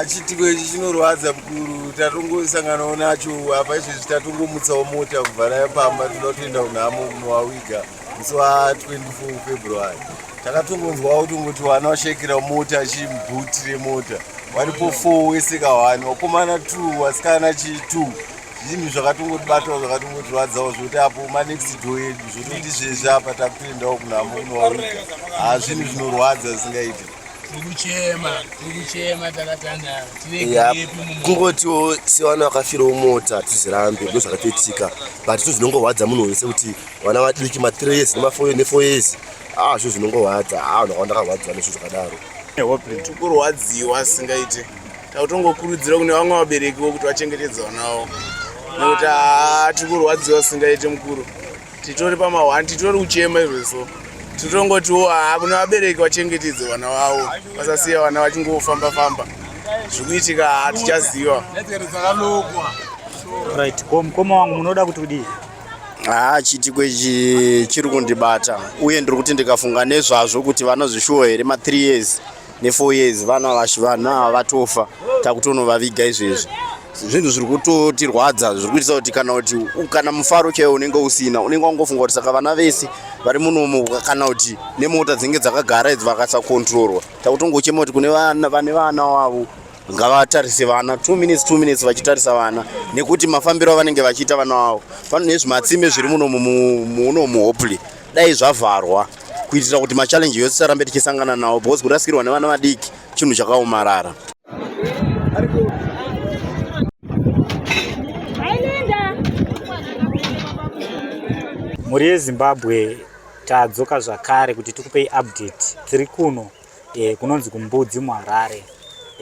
Haa chiitiko ichi chinorwadza mukuru, tatongosanganawo nacho apa izvezvi tatongomutsawo mota kubva nayo pamba tinoda kutoenda kunhamo kunowawiga musi wa 24 February. Takatongonzwawo kutongoti vana vashaikira mota chibhuti remota varipo 4 wese kahwani vakomana 2 vasikana chi 2 zvinhu zvakatongotibatawo zvakatongotirwadzawo zvekuti apo manext door edu zvototi izvezvi apa takutoendawo kunhamo kunowawiga. Haa zvinhu zvinorwadza zvisingaiti. Tikuchema, tikuchema takatandara. Tiregerepi mumwe. Kungotiwo sevana vakafirawo mota tizirambe ndo zvakatoitika but zvinhu zvinongorwadza munhu wese kuti vana vadiki ma 3 years nema 4 ne 4 years ah zvinhu zvinongorwadza ah vanhu vakawanda vakarwadziwa nezvinhu zvakadaro. Tikurwadziwa singaite. Takutongokurudzira kune vamwe vaberekiwo kuti vachengetedze vana vavo. Nekuti haa tikurwadziwa singaite mukuru. Titori pama one titori kuchema izvo so titongotiwo haa kune vabereki vachengetedze vana vavo vasasiya vana vachingofamba famba zvikuitika haa tichaziva. Right, ko mukoma wangu munoda kuti kudii? Haa chiitiko ichi chiri kundibata uye ndiri kuti ndikafunga nezvazvo kuti vana zvishuwo here ma 3 years ne 4 years vana vashi vana ava vatofa takutonovaviga izvezvi zvinhu zviri kutotirwadza zviri kuitisa kuti kana kuti kana mufaro chaiwo unenge usina unenge wangofunga kuti saka vana vese vari munomu kana kuti nemota dzinenge dzakagara idzi vakasakontrorwa takutongochema kuti kune vana vane vana wavo ngavatarise vana 2 minutes 2 minutes vachitarisa vana nekuti mafambiro avanenge vachiita vana vavo pano nezvimatsime zviri munomu munomu hopefully dai zvavharwa kuitira kuti machallenge yose tisarambe tichisangana nawo because kurasikirwa nevana vadiki chinhu chakaomarara. Mhuri yeZimbabwe tadzoka zvakare kuti tikupei update. Tiri kuno e, kunonzi kuMbudzi muHarare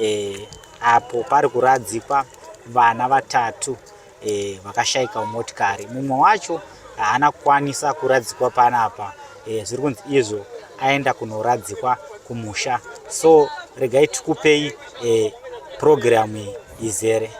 e, apo pari kuradzikwa vana vatatu e, vakashaika mumotikari. Mumwe wacho haana kukwanisa kuradzikwa panapa e, zviri kunzi izvo aenda kunoradzikwa kumusha. So regai tikupei e, purogiramu iyi izere.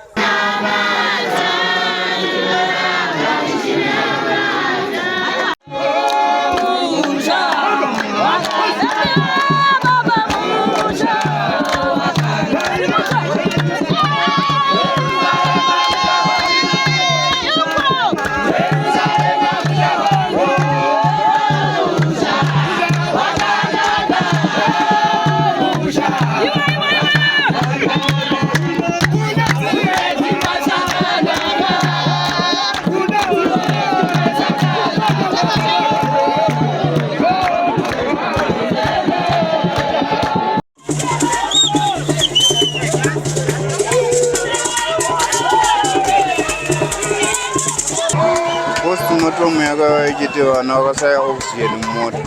Postmortem yakauya ichiti vana vakashaya oxygen mumota.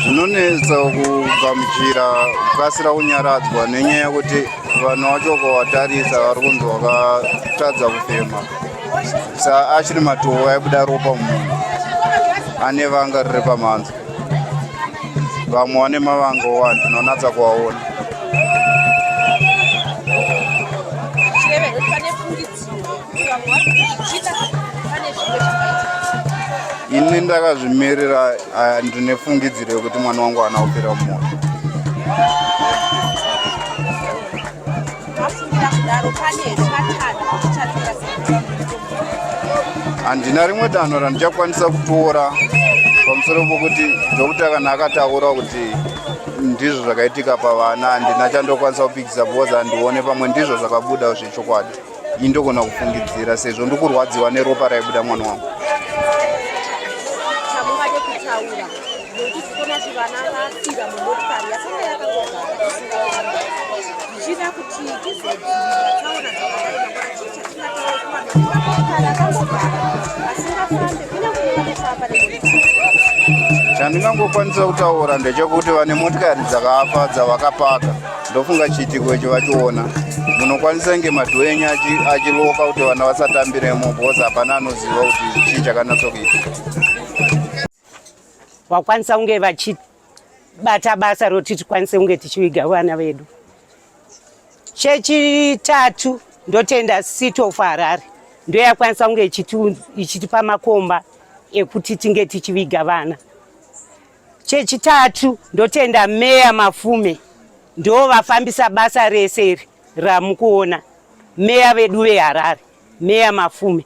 Zvinonetsa kugamuchira kukasira kunyaradzwa nenyaya yekuti vanhu vacho ukavatarisa vari kunzi vakatadza kufema sa achiri matowo aibuda ropa mumunhu ane vanga riri pamhanza vamwe vane mavanga owa ndinonatsa kuvaona ini ndakazvimirira ndine fungidziro yekuti mwana wangu haana kupera mumoto handina rimwe danho randichakwanisa kutora pamusoro pokuti dhokuta kana akataura kuti ndizvo zvakaitika pavana handina chandokwanisa kupikisa because handione pamwe ndizvo zvakabuda zvechokwadi ini ndogona kufungidzira sezvo ndikurwadziwa neropa raibuda mwana wangu chamungade kutaura nekuti tikuona kuti vana vafira mumotikari yakanga yakangogara isingafambi zvichida kuti tizodzivirira tsaona dzakadai mangwana chii chatingataura kuvanhu vane mamotokari akangogara asingafambi kunyange nevanofamba nemotikari chandingangokwanisa kutaura ndechekuti vane motikari dzakafa dzavakapaka. Ndofunga chiitiko icho vachiona munokwanisa inge madhoo enyu achiloka kuti vana vasatambiremo because hapana anoziva kuti chii chakanatsa kuitika. Wakwanisa kunge vachibata basa roti tikwanise kunge tichiviga vana vedu. Chechitatu ndotenda City of Harare ndoyakwanisa kunge ichitipa makomba ekuti tinge tichiviga vana. Chechitatu ndotenda Meya Mafume ndo vafambisa basa rese iri ramukuona. Meya vedu veHarare, Meya Mafume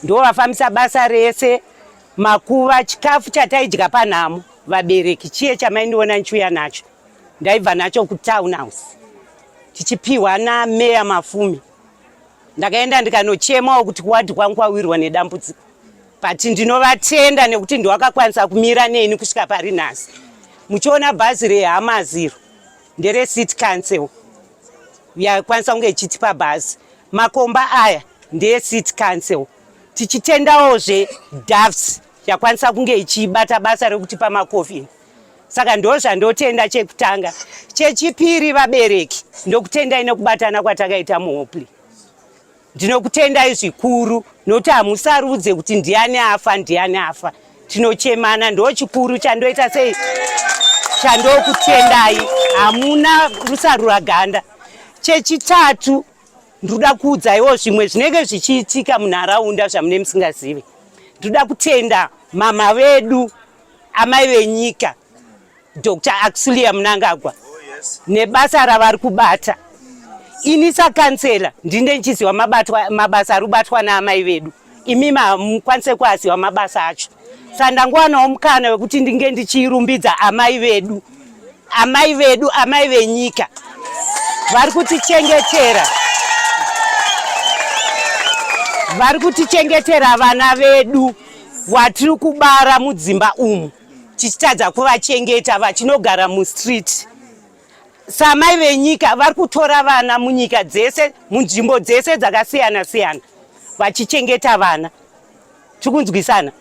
ndo vafambisa basa rese, makuva, chikafu chataidya panhamo vabereki chiye chamaindiona ndichiuya nacho ndaibva nacho kutown house tichipiwa nameya Mafume. Ndakaenda ndikanochemawo kuti kuwadhi kwangu kwawirwa nedambudziko, but ndinovatenda nekuti ndiwakakwanisa kumira neni kusvika pari nhasi. Muchiona bhazi rehamaziro ndere city council yakwanisa kunge ichitipa bhazi. Makomba aya ndeye city council. Tichitendawozve Doves yakwanisa kunge ichibata basa rekutipa makofini. Saka ndozvandotenda chekutanga. Chechipiri, vabereki ndokutendai nekubatana kwatakaita muHopley. Ndinokutendai zvikuru nokuti hamusarudze kuti ndiani afa ndiani afa, tinochemana. Ndo chikuru chandoita sei chandokutendai, hamuna rusarura ganda. Chechitatu, ndoda kuudzaiwo zvimwe zvinenge zvichiitika munharaunda zvamune musingazivi. Ndoda kutenda mama vedu, amai venyika, Dr. Auxillia Mnangagwa nebasa ravari kubata. Ini sakansela ndine ndichiziva mabasa ari kubatwa naamai vedu, imi hamukwanise kuaziva mabasa acho. Saka ndangowanawo mukana wekuti ndinge ndichirumbidza amai vedu, amai vedu, amai venyika vari kutichengetera, vari kutichengetera vana vedu watiri kubara mudzimba umu tichitadza kuvachengeta vachinogara mustreet. Samai venyika vari kutora vana munyika dzese, munzvimbo dzese dzakasiyana siyana vachichengeta vana. Tikunzwisana?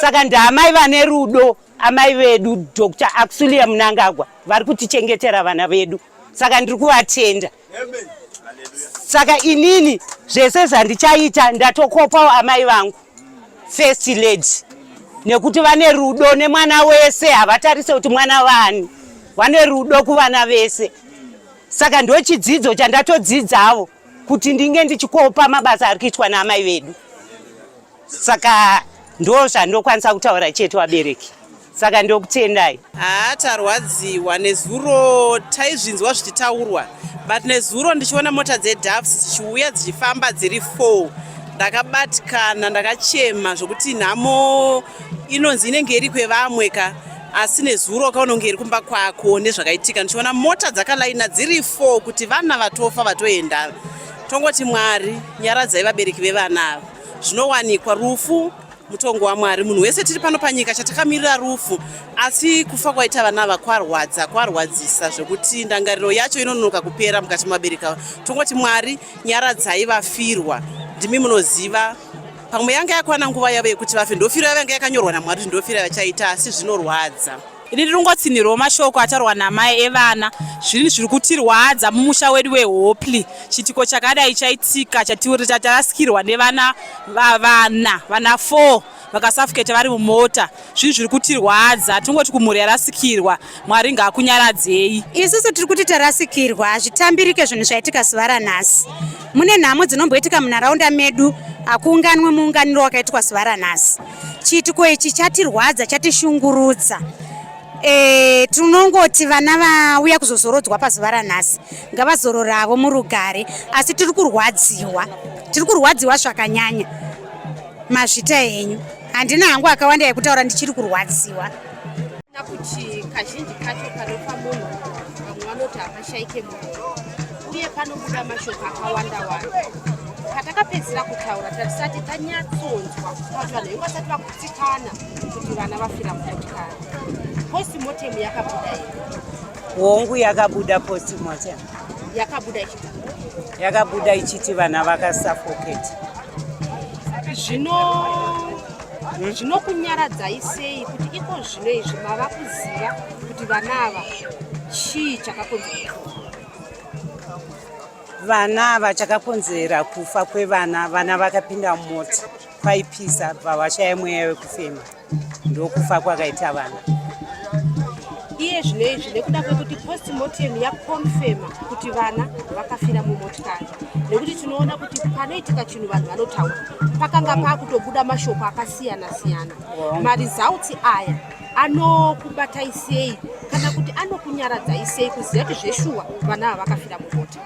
Saka ndaamai vane rudo, amai vedu Dr. Auxillia Mnangagwa vari kutichengetera vana vedu. Saka ndiri kuvatenda. Saka inini zvese zvandichaita ndatokopawo amai vangu first lady, nekuti vane rudo nemwana wese, havatarise kuti mwana vani, vane rudo kuvana vese. Saka ndochidzidzo chandatodzidzavo kuti ndinge ndichikopa mabasa ari kuitwa naamai vedu. Saka ndo zvandokwanisa kutaura chete vabereki. Saka ndokutendai. Haa, tarwadziwa. Nezuro taizvinzwa zvichitaurwa, but nezuro ndichiona mota dzeDoves dzichiuya dzichifamba dziri 4 ndakabatikana, ndakachema zvokuti nhamo inonzi inenge iri kwevamwe ka, asi nezuro kaunonge iri kumba kwako nezvakaitika, ndichiona mota dzakalaina dziri 4 kuti vana vatofa vatoenda. Tongoti Mwari nyaradzai vabereki vevana ava. Zvinowanikwa, rufu mutongo waMwari. Munhu wese tiri pano panyika chatakamirira rufu, asi kufa kwaita vana ava kwarwadza, kwarwadzisa zvekuti ndangariro yacho inononoka kupera mukati mevabereki ava. Tongoti Mwari nyaradzai vafirwa, ndimi munoziva. Pamwe yanga yakwana nguva yavo yekuti vafe, ndofiro yavo yanga yakanyorwa naMwari kuti ndofiro yavachaita, asi zvinorwadza. Ini ndiri kungotsinhirawo mashoko ataurwa namai evana. Zvinhu zviri kutirwadza mumusha wedu weHopley. Chiitiko chakadai chaitika chatarasikirwa nevana vana vana 4 vakasafuketa vari mumota. Zvinhu zviri kutirwadza. Tingoti kumhuri yarasikirwa, Mwari ngaakunyaradzei. Isusu tiri kuti tarasikirwa, hazvitambirike zvinhu zvaitika zuva ranhasi. Mune nhamo dzinomboitika munharaunda medu, hakuunganwe muunganiro wakaitwa zuva ranhasi. Chiitiko ichi chatirwadza, chatishungurudza. Tinongoti vana vauya kuzozorodzwa pazuva ranhasi ngavazororavo murugare, asi tiri kurwadziwa, tiri kurwadziwa zvakanyanya. Mazvita enyu, handina hangu akawanda ekutaura, ndichiri kurwadziwa. Kuti kazhinji kacho panofa munhu vamwe vanoti hapashaike munhu, uye panobuda mashoko akawanda wanda. Patakapedzisira kutaura tatisati tanyatsonzwa kuti vanhu vengu vasati vakutsikana kuti vana vafira mumotikari. Postmortem yakabuda here? Hongu, yakabuda postmortem. Yakabuda ichiti? Yakabuda ichiti vana vakasuffocate. Zvinokunyaradzai sei kuti iko zvino izvi mava kuziva kuti vana ava chii chakakonzera? Vana ava chakakonzera kufa kwevana, vana vakapinda mumota kwaipisa bva vashaya mweya wekufema ndokufa kwakaita vana. Iye zvino izvi nekuda kwekuti postmortem yakonfema kuti vana vakafira mumotikari nekuti tinoona kuti panoitika chinhu vanhu vanotaura pakanga pakutobuda mashoko akasiyana siyana maresults aya anokubatai sei kana kuti anokunyaradzai sei kuziva kuti zveshuwa vana ava vakafira mumota?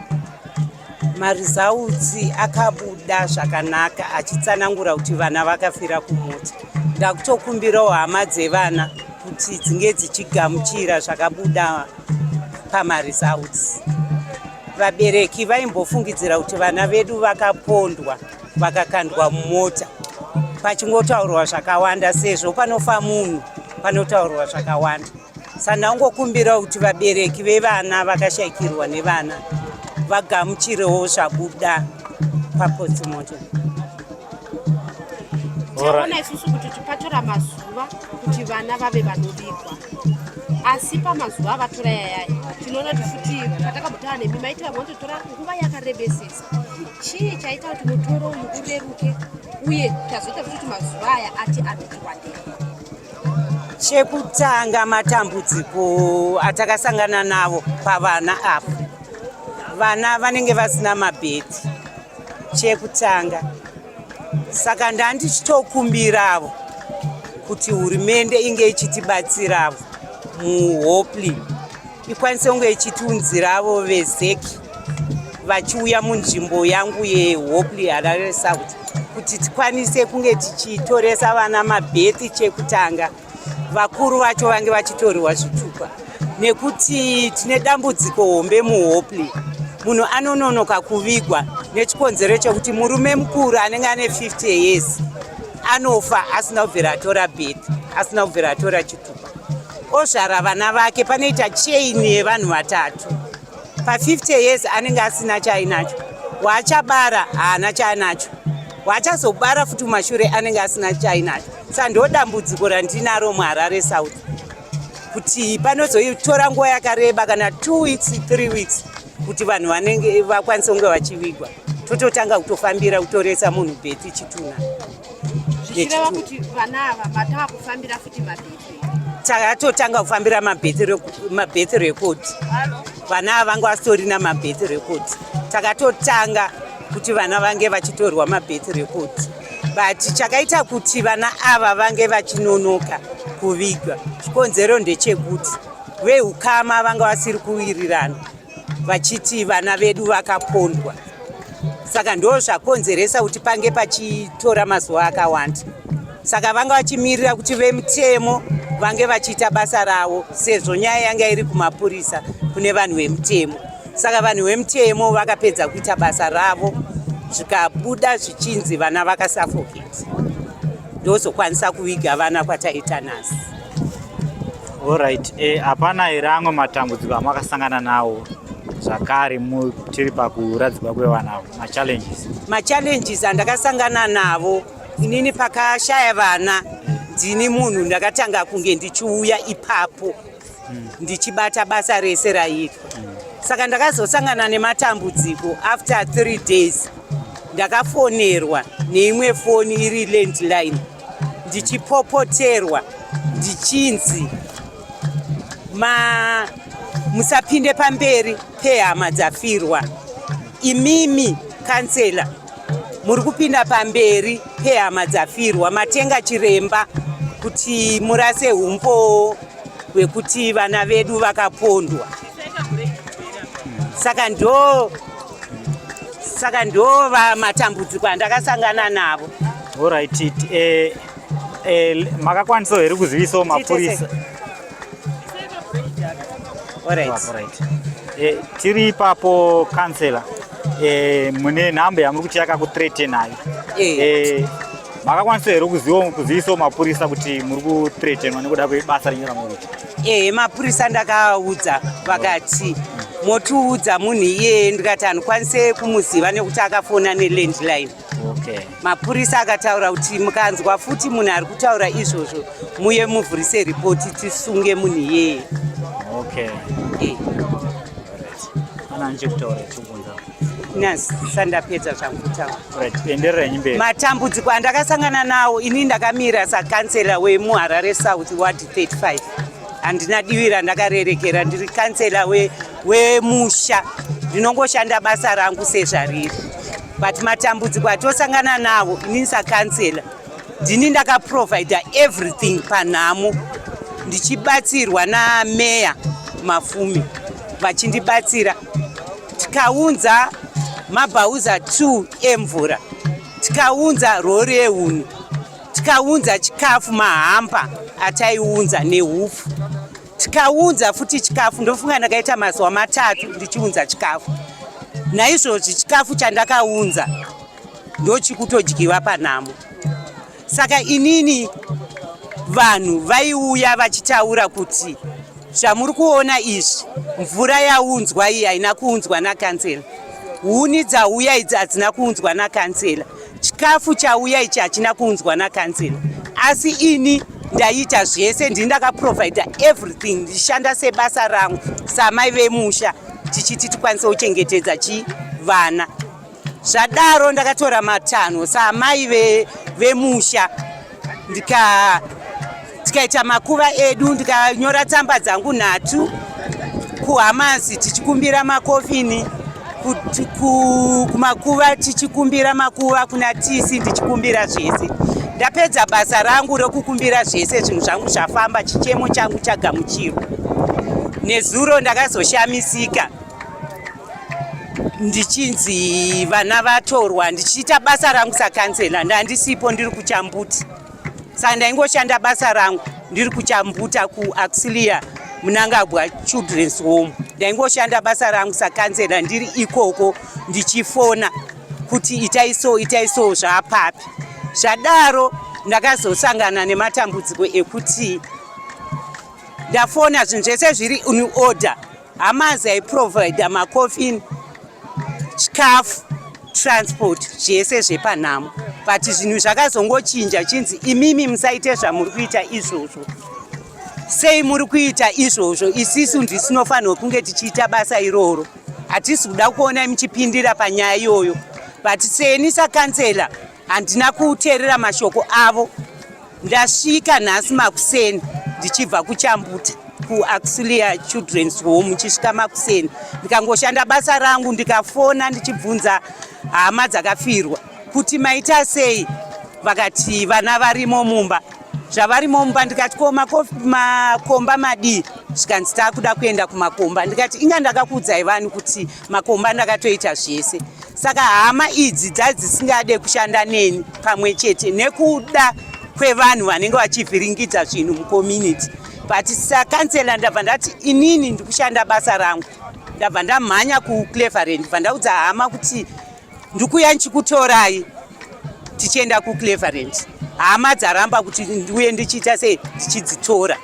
Maresults akabuda zvakanaka achitsanangura kuti vana vakafira kumota. Ndakutokumbirawo hama dzevana kuti dzinge dzichigamuchira zvakabuda pamaresults. Vabereki vaimbofungidzira kuti vana vedu vakapondwa vakakandwa mumota pachingotaurwa zvakawanda sezvo panofa munhu panotaurwa zvakawanda saka ndangokumbira kuti vabereki vevana vakashaikirwa nevana vagamuchirewo zvabuda papostmortem. Taona isusu kuti patora mazuva kuti vana vave vanovigwa asi pamazuva avatora yayaya tinoona kuti futi patakambotaura nemi maiti vamwe vanototora nguva yakarebesesa Chii chaita kuti mutoro uyu ureruke uye chazoita futi kuti mazuva aya ati anoti wandei? Chekutanga matambudziko atakasangana navo pavana apa, vana vanenge vasina mabhedhi chekutanga. Saka ndandichitokumbiravo kuti hurumende inge ichitibatsiravo muHopley ikwanise kunge ichitiunziravo veZEC vachiuya munzvimbo yangu yeHopley Harare South kuti tikwanise kunge tichitoresa vana mabhethi chekutanga vakuru vacho vange vachitorerwa zvitupa nekuti tine dambudziko hombe muHopley munhu anononoka kuvigwa nechikonzero chekuti murume mukuru anenge ane 50 years anofa asina kubvira atora bhethi asina kubvira atora chitupa ozvara vana vake panoita chain yevanhu vatatu pa50 years anenge asina chaainacho waachabara haana chaanacho waachazobara futi kumashure anenge asina chaainacho sa ndo dambudziko randinaro muharare south kuti panozoitora nguva yakareba kana 2 weeks 3 weeks kuti vanhu vanenge vakwanise kunge vachivigwa tototanga kutofambira kutoresa munhu bheti chitunha zvichireva kuti vana ava matava kufambira futi mabheti takatotanga kufambira mabirth record vana ava vanga vasitorina mabirth record takatotanga kuti vana vange vachitorwa mabirth record but chakaita kuti vana ava vange vachinonoka kuvigwa chikonzero ndechekuti veukama vanga vasiri kuwirirana vachiti vana vedu vakapondwa saka ndo zvakonzeresa kuti pange pachitora mazuva akawanda saka vanga vachimirira kuti vemutemo vange vachiita basa ravo sezvo nyaya yanga iri kumapurisa kune vanhu vemutemo saka vanhu vemutemo vakapedza kuita basa ravo zvikabuda zvichinzi vana vakasafoketi ndozokwanisa kuviga vana kwataita nhasi. Alright, eh, hapana here amwe matambudziko amakasangana nawo zvakare tiri pakuradzikwa kwevana avo machallenges? Machallenges andakasangana navo inini pakashaya vana ndini munhu ndakatanga kunge ndichiuya ipapo ndichibata basa rese raiitwa saka ndakazosangana nematambudziko after 3 days ndakafonerwa neimwe foni iri landline ndichipopoterwa ndichinzi ma musapinde pamberi pehama dzafirwa imimi kansela muri kupinda pamberi pehama dzafirwa matenga chiremba kuti murase umbowo hwekuti vana vedu vakapondwa saka ndo saka ndo matambudziko andakasangana navo. Alright, eh, eh, makakwanisawo here kuzivisawo mapurisa? Alright. Alright. Eh, tiri ipapo kansela eh, mune nhamba yamuri kuti yakakuthreatenai Eh. eh, makakwanisa here kuzivisawo mapurisa kuti muri kuthreatenwa nekuda kwebasa renyu ramuri kuita? Ehe, mapurisa ndakaaudza vakati motiudza munhu iyeye, ndikati handikwanise kumuziva nekuti akafona nelandline. Okay. Mapurisa akataura kuti mukanzwa futi munhu ari kutaura izvozvo muye muvhurise ripoti tisunge munhu iyeye. Okay. Eh. Ana ndichekutaura chekubvunza. Sandapedza zvangu kutaura. Matambudziko andakasangana nawo ini ndakamira sakansela wemuHarare South Ward 35. Handina divi randakarerekera, ndiri kansela wemusha we ndinongoshanda basa rangu sezvariri, but matambudziko atosangana nawo ini sakansela ndini ndakaprovida everything panhamo, ndichibatsirwa nameya Mafume vachindibatsira. Tikaunza mabhauza 2 emvura, tikaunza rori yehuni, tikaunza chikafu, mahamba ataiunza nehupfu, tikaunza futi chikafu. Ndofunga ndakaita mazuva 3 ndichiunza chikafu. Naizvozvi chikafu chandakaunza ndochikutodyiwa panhamo. Saka inini vanhu vaiuya vachitaura kuti zvamuri kuona izvi, mvura yaunzwa iyi haina kuunzwa nakansela, huni dzauya idzi hadzina kuunzwa nakansela, chikafu chauya ichi hachina kuunzwa nakansela. Asi ini ndaiita zvese, ndini ndakaprovida everything, ndichishanda sebasa rangu samai vemusha, tichiti tikwanise kuchengetedza chi vana. Zvadaro ndakatora matanho saamai vemusha, ndika tikaita makuva edu, ndikanyora tsamba dzangu 3 kuHamasi tichikumbira makofini, kumakuva tichikumbira makuva, kuna tisi ndichikumbira zvese. Ndapedza basa rangu rekukumbira zvese, zvinhu zvangu zvafamba, chichemo changu chagamuchirwa. Nezuro ndakazoshamisika ndichinzi vana vatorwa, ndichiita basa rangu sakansela. Ndandisipo, ndiri kuChambuti, saka ndaingoshanda basa rangu ndiri kuChambuta kuAuxilia Mnangagwa Children's Home. Ndaingoshanda basa rangu sakansela ndiri ikoko, ndichifona kuti itai so, itai so, zvapapi. Zvadaro ndakazosangana nematambudziko ekuti ndafona, zvinhu zvese zviri in order, Hamas yaiprovida makofini, chikafu, transport, zvese zvepanhamo, but zvinhu zvakazongochinja, chinzi imimi musaite zvamuri kuita izvozvo. Sei muri kuita izvozvo? Isisu ndisinofanirwa kunge tichiita basa iroro, hatisi kuda kuona muchipindira panyaya iyoyo. But seni sakansela handina kuteerera mashoko avo. Ndasvika nhasi makuseni ndichibva kuChambuta kuAuxilia Children's Home, ndichisvika makuseni ndikangoshanda basa rangu, ndikafona ndichibvunza hama dzakafirwa kuti maita sei, vakati vana varimo mumba. Zvavarimo mumba, ndikati ko makomba madii? Zvikanzi taakuda kuenda kumakomba. Ndikati inga ndakakuudzai vanhu kuti makomba ndakatoita zvese. Saka hama idzi dzadzisingade kushanda neni pamwe chete nekuda kwevanhu vanenge vachivhiringidza zvinhu mucommunity. But sakansela ndabva ndati inini ndikushanda basa rangu, ndabva ndamhanya kuCleveland, bva ndaudza hama kuti ndikuya ndichikutorai tichienda kuCleveland. Hama dzaramba kuti ndiuye ndichiita sei, ndichidzitora.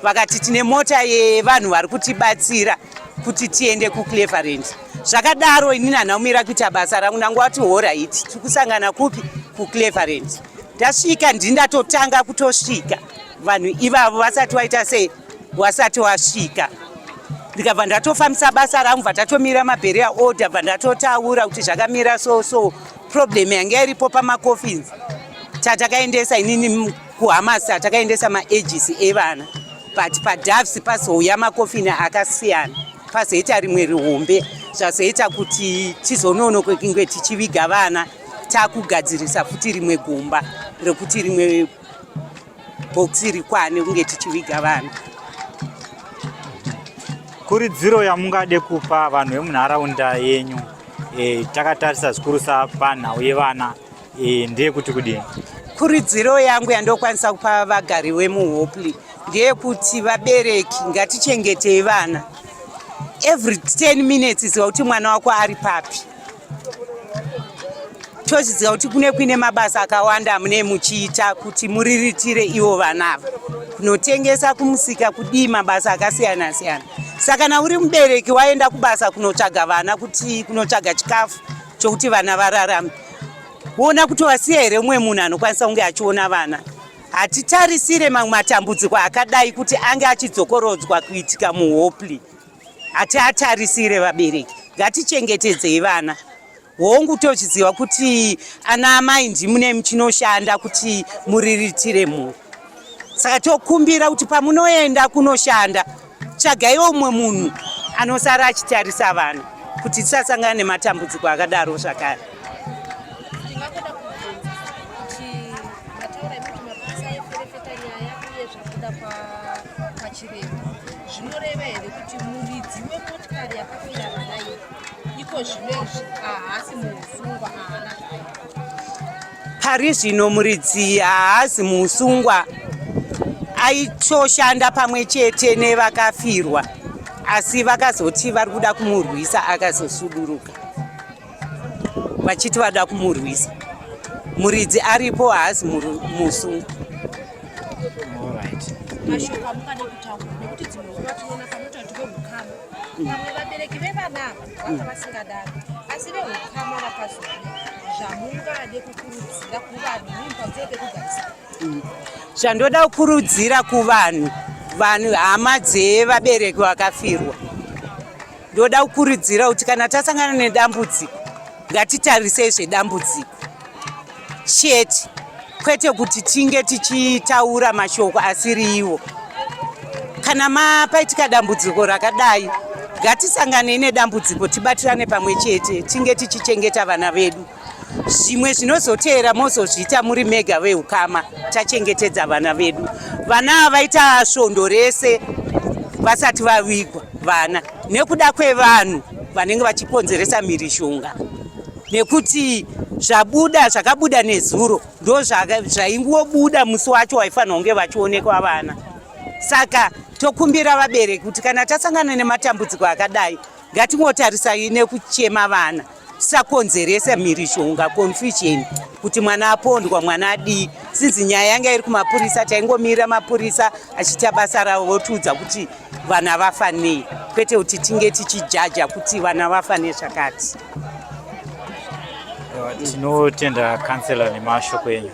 Vakati tine mota yevanhu vari kutibatsira kuti tiende kuCleveland. Zvakadaro inini handina kumira kuita basa rangu, ndangowati alright, tiri kusangana kupi? KuCleveland. Ndasvika, ndini ndatotanga kutosvika vanhu ivavo vasati waita sei, wasati wasvika. Ndikabva ndatofambisa basa rangu, bva tatomira maburial order, bva ndatotaura kuti zvakamira so so, problem yanga iripo pamacoffins tatakaendesa inini kuHamas, takaendesa maages evana, but paDoves pazouya makofini akasiyana, pazoita rimwe rihombe, zvazoita kuti tizononoke kunge tichiviga vana. Takugadzirisa futi rimwe gomba rekuti rimwe bhokisi rikwane kunge tichiviga vana. Kuridziro yamungade kupa vanhu vemunharaunda yenyu, takatarisa zvikurusa panhau yevana, ndeyekuti kudini? Kuridziro yangu yandokwanisa kupa vagari vemuHopley ndeyekuti vabereki ngatichengetei vana. Every 10 minutes ziva kuti mwana wako ari papi. Tozviziva kuti kune kuine mabasa akawanda mune muchiita kuti muriritire ivo vana ava, kunotengesa kumusika, kudii, mabasa akasiyana siyana. Saka kana uri mubereki waenda kubasa kunotsvaga vana, kuti kunotsvaga chikafu chokuti vana vararame, woona kuti wasiya here umwe munhu anokwanisa kunge achiona vana. Hatitarisire mamwe matambudziko akadai kuti ange achidzokorodzwa kuitika muHopley, hatiatarisire. Vabereki ngatichengetedzei vana. Hongu, tochiziva kuti ana amai ndimune muchinoshanda kuti muriritire mhuri, saka tokumbira kuti pamunoenda kunoshanda, tsvagaiwo umwe munhu anosara achitarisa vana kuti tisasangana nematambudziko akadaro zvakare. Ndingangoda kubvunza kuti mataura ekuti mapurisa aiferefeta nyaya uye zvabuda pachiremba, zvinoreva here kuti muridzi wemotikari yakafira vana iyi iko zvino izvi haasi muusungwa, haana zvaaita? Pari zvino muridzi haazi muusungwa. Aitoshanda pamwe chete nevakafirwa, asi vakazoti vari kuda kumurwisa, akazosuduruka vachiti vada kumurwisa. Muridzi aripo, haazi musungwa. Mashoko amungade kutaura, nekuti dzimwe nguva tinoona panoita kuti veukama, pamwe vabereki vevana ava vanga vasingadaro, asi veukama vakazouya, zvamungade kukurudzira kuvanhu mii pamusoro pekugarisana? Zvandoda kukurudzira kuvanhu, vanhu hama dzevabereki vakafirwa, ndoda kukurudzira kuti kana tasangana nedambudziko, ngatitarisei zvedambudziko chete, kwete kuti tinge tichitaura mashoko asiri iwo. Kana mapaitika dambudziko rakadai, ngatisanganei nedambudziko, tibatirane pamwe chete, tinge tichichengeta vana vedu. Zvimwe zvinozoteera mozozviita muri mega veukama, tachengetedza vana vedu. Vana ava vaita svondo rese vasati vavigwa vana nekuda kwevanhu vanenge vachikonzeresa mhirizhonga, nekuti zvabuda, zvakabuda nezuro ndo zvaingobuda musi wacho waifanira kunge vachionekwa vana. Saka tokumbira vabereki kuti kana tasangana nematambudziko akadai, ngatingotarisai nekuchema vana, tisakonzeresa mhirizhonga, confusion kuti mwana apondwa, mwana adii. Sinzi nyaya yanga iri kumapurisa, taingomirira mapurisa achiita basa ravo, votiudza kuti vana vafa nei, kwete kuti tinge tichijaja kuti vana vafa nezvakati. Tinotenda, councillor, nemashoko enyu.